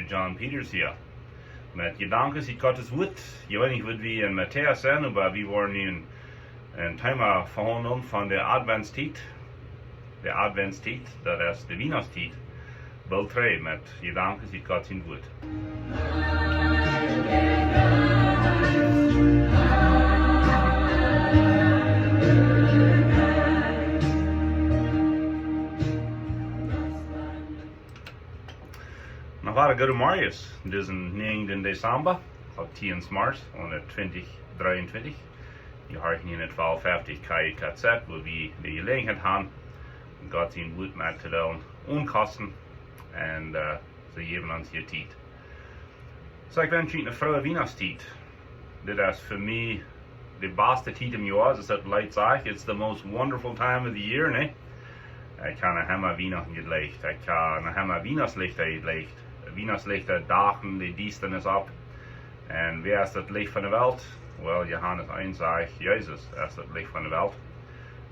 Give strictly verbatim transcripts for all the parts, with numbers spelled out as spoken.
John Peters hia. Met Jedanken ut Gottes Wuat. Jie weeten nich, wua wie en Matäus sent, oba wie woaren nu een, een Thema vehaundlen von de Adventstiet. De Adventstiet, daut es de Wienachtstiet. Boolt trigj met Jedanken ut Gott sien Wuat. Noch wada goodemorjes, disen näajenden Dezember, opp tieen März, aune twintich dreeuntwintich. Jie horchen hia en twalf feftig K J K Z, wua wie de Jeläajenheit haben, Gott sien Wuat met to deelen, onen Kosten, un, äh, see jäwen ons hia Tiet. Soo, ekj wensch junt eene frooe Wienachtstiet. Dit es fa mie de baste Tiet em Joa, soo aus daut Leet sajcht, it's the most wonderful time of the year, nä? Ekj hab noch emma Wienachten jejleeft. Ekj hab noch emma Wienachtslichta jejleeft. Wienachtslechta doagen de Diestanis opp. Un wäa es daut Licht von de Welt? Well, Johanes eent sajcht, Jesus es daut Licht von de Welt.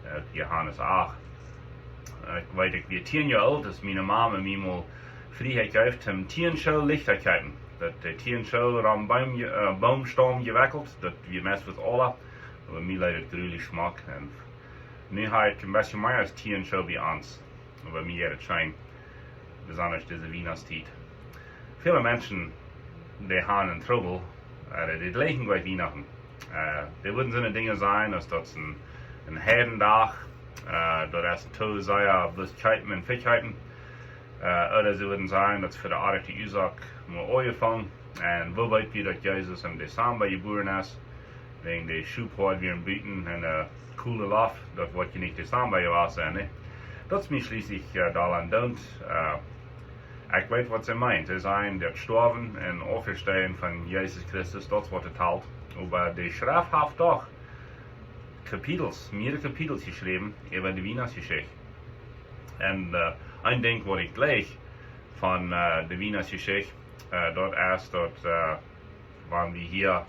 Äh, Johanes acht. Ekj weet, ekj wia tieen Joa oolt, aus miene Mame mie mol Frieheit jeef, om tieen Schoo Lichta to kjeepen. Daut, äh, tieen Schoo rom Boom, äh, Boomstaum jewekjelt, daut wia meist fa aule. Oba mie leet daut grulich schmock. Un nu hab ekj een bät mea aus tieen Schoo bie ons. Oba mie jeit daut scheen, besonda dise Wienachtstiet. Väle Menschen, dee haben een Trubbel, äh, dee jleewen nich Wienachten. Äh, dee wudden soone Dinja sajen, aus daut es een, een Heidendach, äh, daut es too sea bloos kjeepen un vekjeepen. Äh, ooda see wudden sajen, daut es fa de oajchte Uasoak mau aunjefongen. Un woo weet wie, daut Jesus em Dezember jebuaren es? Wäajen de Schophoad wieren buten un, äh, koole Loft, daut woat je nich Dezember jewast sennen, nä? Daut es mie schlieslich, äh, doll aun doont. Äh, ekj weet, waut see meent. See sajen, daut Stoawen un Oppstonen von Jesus Christus, daut es waut et helt. Oba de Schreft haft doch Kapitels, mearere Kapitels jeschräwen äwa de Wienachtsjeschicht. Un, äh, een Dinkj, waut ekj jleich von, äh, de Wienachtsjeschicht, äh, daut es daut, äh, wan wie hia,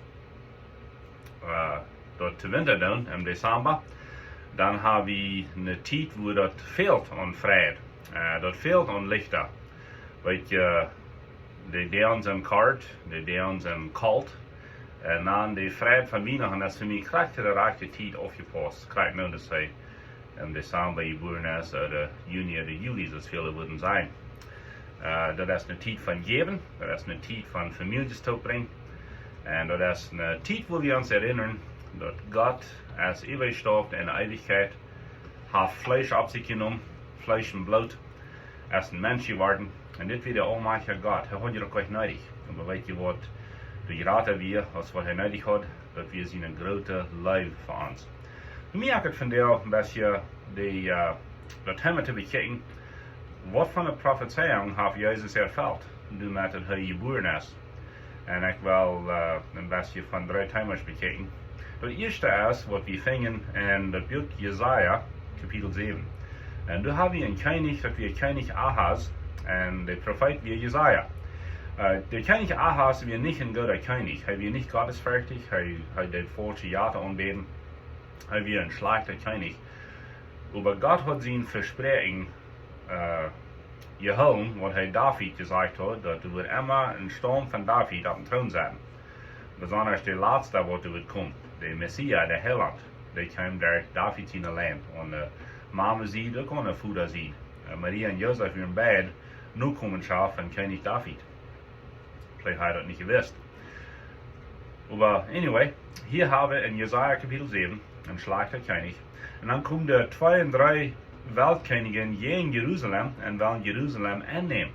äh, daut to Winta doonen, em Dezember, dan hab wie eene Tiet, wua daut fält aun Freid. Äh, daut fält aun Lichta. Weet jie, de Doag sent kort, de Doag sent kolt. Un dan de Freid von Wienachten, daut es fa mie krakjt de rajchte Tiet oppjepaust. Krakjt nu, daut see em Dezember jebuaren es, ooda Juni ooda Juli, soo aus väle wudden sajen. Äh, daut es eene Tiet von jäwen, daut es eene Tiet von Famieljes toopbrinjen. Un daut es eene Tiet, wua wie ons erinnern, daut Gott es äwajestaupt en de Eewichkjeit, haft Fleesch opp sikj jenomen, Fleesch un Bloot, es een Mensch jeworden. Un dit wia de aulmajchtja Gott. Hee haud je uk nich needich. Oba weet jie, waut doa jrata wia, aus waut hee needich haud? Daut wia siene groote Leew fa ons. Mie haft et vondoag een bät de, äh, daut Thema to bekjikjen, waut fa eene Profezeiunk haft Jesus erfelt, doamet daut hee jebuaren es. Un ekj well, äh, een bät von dree Themas bekjikjen. Daut ieeschte es, waut wie finjen en daut Buak Jesaja, Kapitel säwen. Un doa hab wie een Kjennich, daut wia Kjennich Ahas, un de Profeet wia Jesaja. Äh, de Kjennich Ahas wia nich een gooda Kjennich. Hee wia nich gottesferchtich, hee, hee deed faulsche Jota aunbäden. Hee wia een schlajchta Kjennich. Oba Gott haud sien Vespräakjen, äh, jehoolen, waut hee David jesajcht haud, daut doa wudd emma een Staum von David oppem Troon sennen. Besonda de latsta, waut doa wudd komen, de Messias, de Heilaunt, dee kjeem derch David siene Lien. Aun de Mama Sied, uk aun de Voda Sied. Äh, Maria un Josef wieren beid Nokomenschoft von Kjennich David. Veleicht haft hee daut nich jewist. Oba anyway, hia hab wie en Jesaja Kapitel säwen, een schlajchta Kjennich. Un dan komen de twee un dree Weltkjennichs jäajen Jerusalem un wellen Jerusalem ennämen.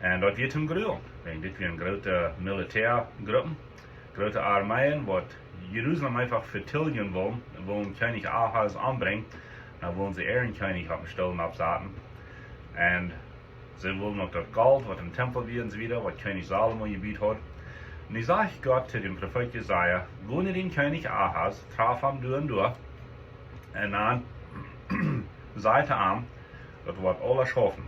Un daut wia toom Grulen. Wäajen dit wieren groote Militäagruppen, groote Armeeen, waut Jerusalem eefach vetiljen wullen, wullen Kjennich Ahas ombrinjen. Dan wullen see äaren Kjennich oppem Stool oppsaten. Un see wullen uk daut Golt, waut em Tempel wia un soo wieda, waut Kjennich Salomo jebut haud. Un nu sajcht Gott to dän Profeet Jesaja: "Go no dän Kjennich Ahas, traf am doa un doa. Un dan saj to am, daut woat aules schaufen.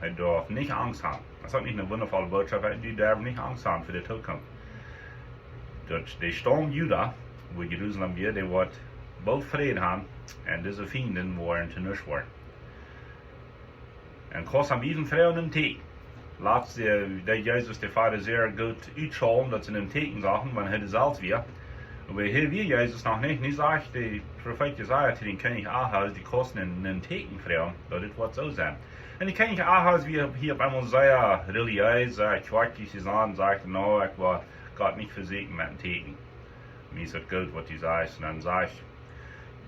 Hee darf nich Angst haben." Daut es uk nich eene wundabolle Bootschoft, hee, dee darf nich Angst haben fa de Tookunft. Daut de Staum Juda, wua Jerusalem wia, dee woat boolt Fräd haben un dise Fienden woaren to nuscht woaren. Un kaust am bie froagen om een Tieekjen. Latst, äh, deed Jesus de Farisäa goot utschaulen, daut see een Tieekjen suchten, wan hee doa selfst wia. Oba hia wia Jesus noch nich. Nu sajcht de Profeet Jesaja to dän Kjennich Ahas, dee kaust een, een Tieekjen froagen, daut dit woat soo sennen. Un de Kjennich Ahas wia hia opp eemol sea relijees, sea kjoakjlich, dee säd, sajcht: "No, ekj well Gott nich vesieekjen met een Tieekjen. Mie es daut goot, waut du sajchst." Un dan sajcht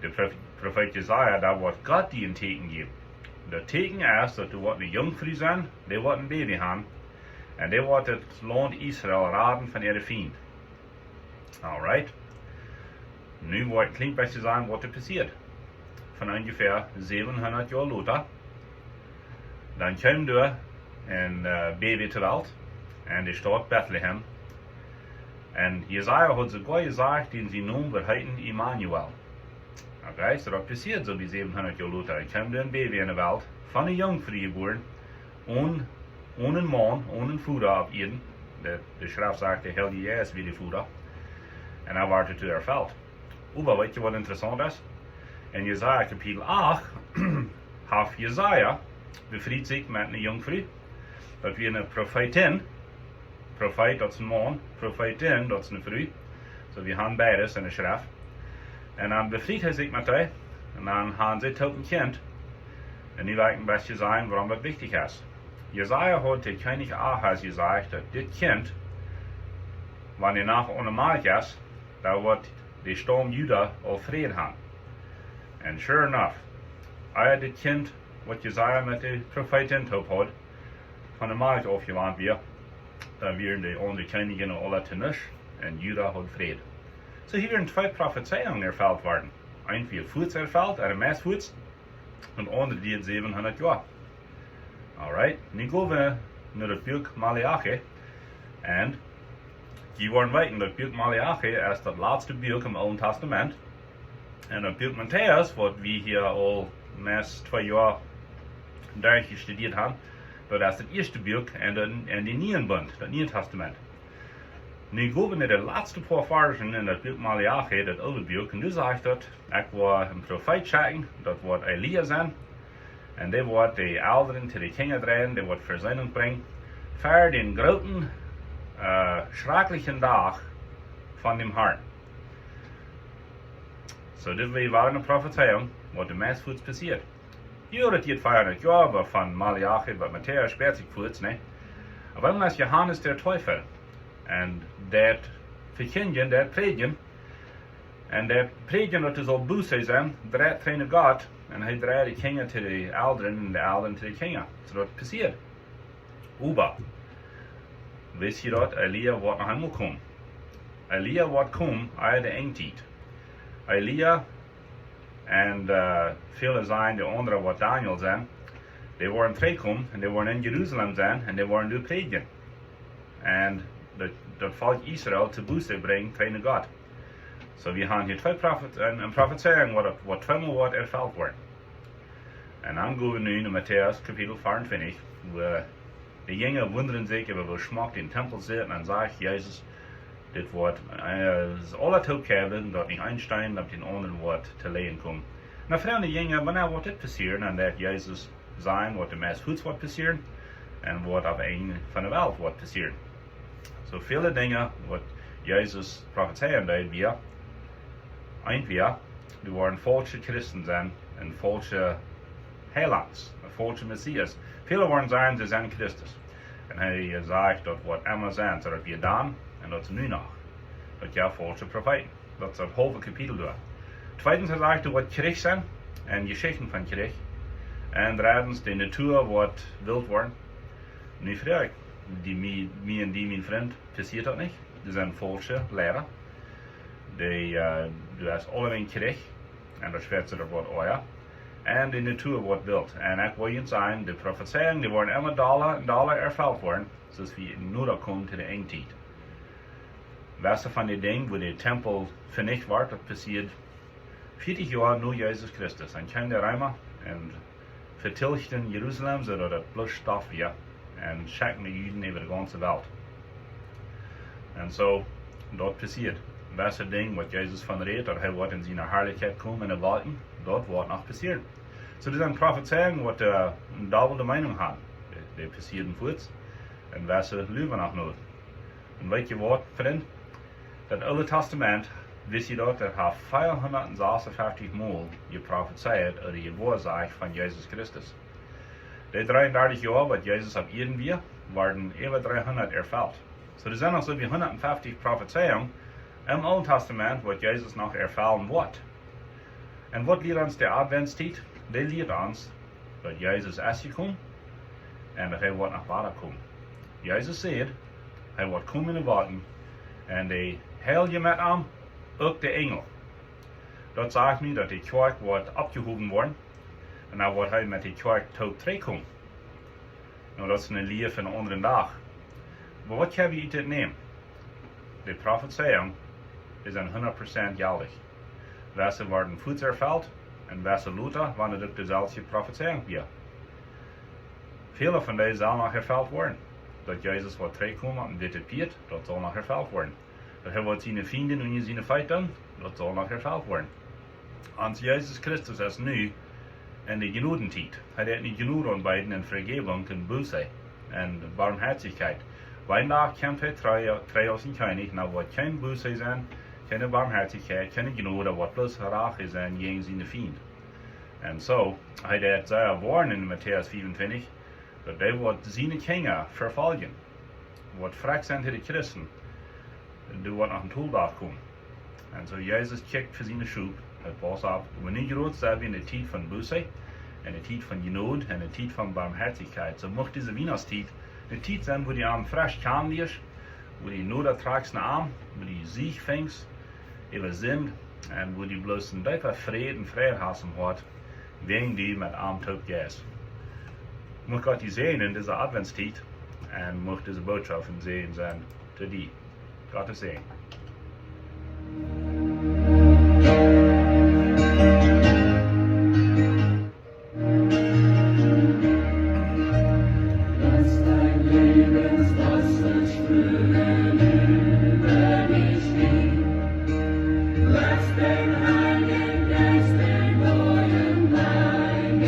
de Prof-, Profeet Jesaja: "Doa woat Gott die een Tieekjen jäwen. Daut Tieekjen es, daut doa woat eene Junkfru sennen, dee woat een Baby haben, un dee woat daut Launt Israel raden von äare Fiend." Alright. Nu woa ekj een kjlien bät sajen, waut doa passieet. Von onjefäa säwenhundat Joa lota, dan kjeem doa een, äh, Baby to Welt en de Staut Betlehem. Un Jesaja haud soogoa jesajcht, dän sien Nomen wudd heeten Immanuel. Okay, soo daut passieed soo bie säwenhundat Joa lota. Doa kjeem een Baby enne Welt, von eene Junkfru jebuaren, onen, onen Maun, onen Voda opp Ieed. De, de Schreft sajcht, de Heilje Jeist wia de Voda. Un dan woat et erfelt. Oba weetst du, waut interessaunt es? En Jesaja Kapitel acht haft Jesaja, befriet sikj met eene Junkfru. Daut wia eene Profeetin. Profeet, daut es een Maun. Profeetin, daut es eene Fru. Soo, wie haben beides enne Schreft. Un dan befriet hee sikj met dee. Un dan haben see toop een Kjint. Un nu well ekj een bät sajen, wuarom daut wichtich es. Jesaja haud de Kjennich Ahas jesajcht, daut dit Kjint, wan et noch onen Maun es, dan woat de Staum Juda aul Fräd haben. Un sure enough, ea dit Kjint, waut Jesaja met de Profeetin toop haud, von de Malkj aufjewant wia, dan wieren de aundre Kjennichs aula to nuscht un Juda haud Fräd. Soo, hia wieren twee Profezeiungen erfelt worden. Eent wia fuaz erfelt, un meist fuaz, un aundre dieed säwenhundat Joa. Alright, nu go wie no daut Buak Maleachi. Un jie woaren weeten, daut Buak Maleachi es daut latste Buak em Oolen Tastament. Un daut Buak Matäus, waut wie hia aul meist twee Joa derchjestudieet haben, daut es daut ieeschte Buak en de, en de Nieen Bunt, daut Niee Tastament. Nu go wie no de latste poa Varzen en daut Buak Maleachi, daut Oole Buak, un doa sajcht daut: "Ekj woa een Profeet schekjen, daut woat Elia sennen. Un dee woat de Elren to de Kjinja dreien, dee woat Vesöhnunk brinjen, fa dän grooten, äh, schrakjlichen Dach von däm Harn." Soo, dit wia eene Profezeiung, waut meist fuaz passieet. Jie hooren daut hia vea Joa, oba von Maleachi bat Matäus späat sikj fuaz, nä? Opp eemol es Johanes de Deepa. Un dee prädjt, dee prädjt. Un dee prädjt, daut et saul Buße sennen, dreit trigj no Gott. Un hee dreit de Kjinja to de Elren un de Elren to de Kjinja. Soo daut passieet. Oba, weetst du daut, Elia woat noch eemol komen. Elia woat komen, ea de Enjtiet. Elia un, äh, väle sent de aundre, waut Daniel sent, dee woaren trigjkomen un dee woaren en Jerusalem sennen un dee woaren doa prädjen. Un daut, daut Volkj Israel to Buße brinjen, trigj no Gott. Soo, wie haben hia twee Profet-, een, een Profezeiung, waut, waut tweemol woat erfelt woaren. Un dan go wie nu no Matäus Kapitel veeauntwintich, wua de Jinja wundren sikj äwa woo schmock dän Tempel sitt, un dan sajcht Jesus: "Dit woat, äh, es aula toopkomen, daut nich een Steen opp dän aundren woat to lijen komen." Un dan froagen de Jinja: "Wanea woat dit passieren?" Un dan deit Jesus sajen, waut meist fuaz woat passieren un waut aum Enj von de Welt woat passieren. Soo väle Dinja, waut Jesus profezeien deed, wia, eent wia, doa woaren faulsche Christen sennen un faulsche Heilaunt, een faulscha Messias. Väle woaren sajen, see sent Christus. Un hee sajcht, daut woat emma sennen, soo daut wia dan un daut es nu noch. Daut, jo, faulsche Profeeten. Daut es daut haulwe Kapitel doa. Tweedens, hee sajcht, doa woat Kjrich sennen un Jeschichten von Kjrich. Un dreddens, de Natua woat wilt woaren. Nu froag ekj die, mie, mie un die, mien Frint, passieet daut nich? Doa sent faulsche Liera. Dee, äh, doa es aulawäajen Kjrich. Un daut schwätzt daut woat Oaja. Un de Natua woat wilt. Un ekj well junt sajen, de Profezeiungen, dee woaren emma dolla un dolla erfelt woaren, soo aus wie noda komen to de Enjtiet. Weetst du von de Dinj, wua de Tempel venicht woat, daut passieed fieetich Joa no Jesus Christus. Dan kjeemen de Reema un vetilchten Jerusalem, soo daut et bloos Stoff wia, un schekjten de Juden äwa de gaunze Welt. Un soo, daut passieed. Weetst du Dinj, waut Jesus von rät, daut hee woat en siene Harlichkjeit komen en de Wolkjen, daut woat noch passieren. Soo, dit sent Profezeiungen, waut, äh, eene dobbelde Meenunk haben. Dee, dee passieeden fuaz. Un wesse läwen noch nich. Un weet jie waut, Frind? Daut Oole Tastament, wisst jie daut, daut haft veahundatsasunfeftich Mol jeprofezeit ooda jewoasajcht von Jesus Christus. Dee dreeundartich Joa, waut Jesus opp Ieed wia, worden äwa dreehundat erfelt. Soo, doa sent noch soo wie hundatfeftich Profezeiungen em Oolen Tastament, waut Jesus noch erfellen woat. Un waut lieet ons de Adventstiet? Dee lieet ons, daut Jesus es jekomen un daut hee woat noch wada komen. Jesus säd, hee woat komen en de Wolkjen un de Heilje met am, uk de Enjel. Daut sajcht mie, daut de Kjoakj woat oppjehowen woaren un dan woat hee met de Kjoakj toop trigjkomen. Nu, daut es eene Lia fa eenen aundren Dach. Oba waut kjenn wie ut dit nämen? De Profezeiungen, dee sent hundat Prozent jeldich. Wesse worden fuaz erfelt un wesse lota, wan et uk deeselwje Profezeiung wia. Väle von dee sellen noch erfelt woaren. Daut Jesus woat trigjkomen opp een wittet Pieet, daut saul noch erfelt woaren. Daut hee woat siene Fiend unja siene Feet doonen, daut saul noch erfelt woaren. Ons Jesus Christus es nu en de Jnodentiet. Hee deit nu Jnod aunbeeden un Vejäwunk un Buße un Barmhartichkjeit. Woo een Dach kjemt hee trigj, trigj aus een Kjennich, nu woat kjeen Buße sennen, kjeene Barmhartichkjeit, kjeene Jnod, woat bloos Rache sennen jäajen siene Fiend. Un soo, hee deit sea woarnen en Matäus vea un twintich, daut hee woat siene Kjinja vefoljen, woat frakj sennen to de Christen, doa woat noch een Toldach komen. Un soo Jesus kjikjt fa siene Schop, hee pausst opp. Oba nu jrod sent wie en de Tiet von Buße, en de Tiet von Jnod, en de Tiet von Barmhartichkjeit. Soo mucht dise Wienachtstiet eene Tiet sennen, wua du am fresch kjanen lieescht, wua du noda trakjst no am, wua du Siech finjst äwa Sind, un wua du bloos een deepa Fräd un Fräd hast em Hoat, wäajen du met am toop jeist. Mucht Gott die säajnen en dise Adventstiet un mucht dise Bootschoft een Säajen sennen to die. Gottes Säajen. Lass dein Lebenswasser strömen über mich hin. Lass den Heiligen Geist den neuen Wein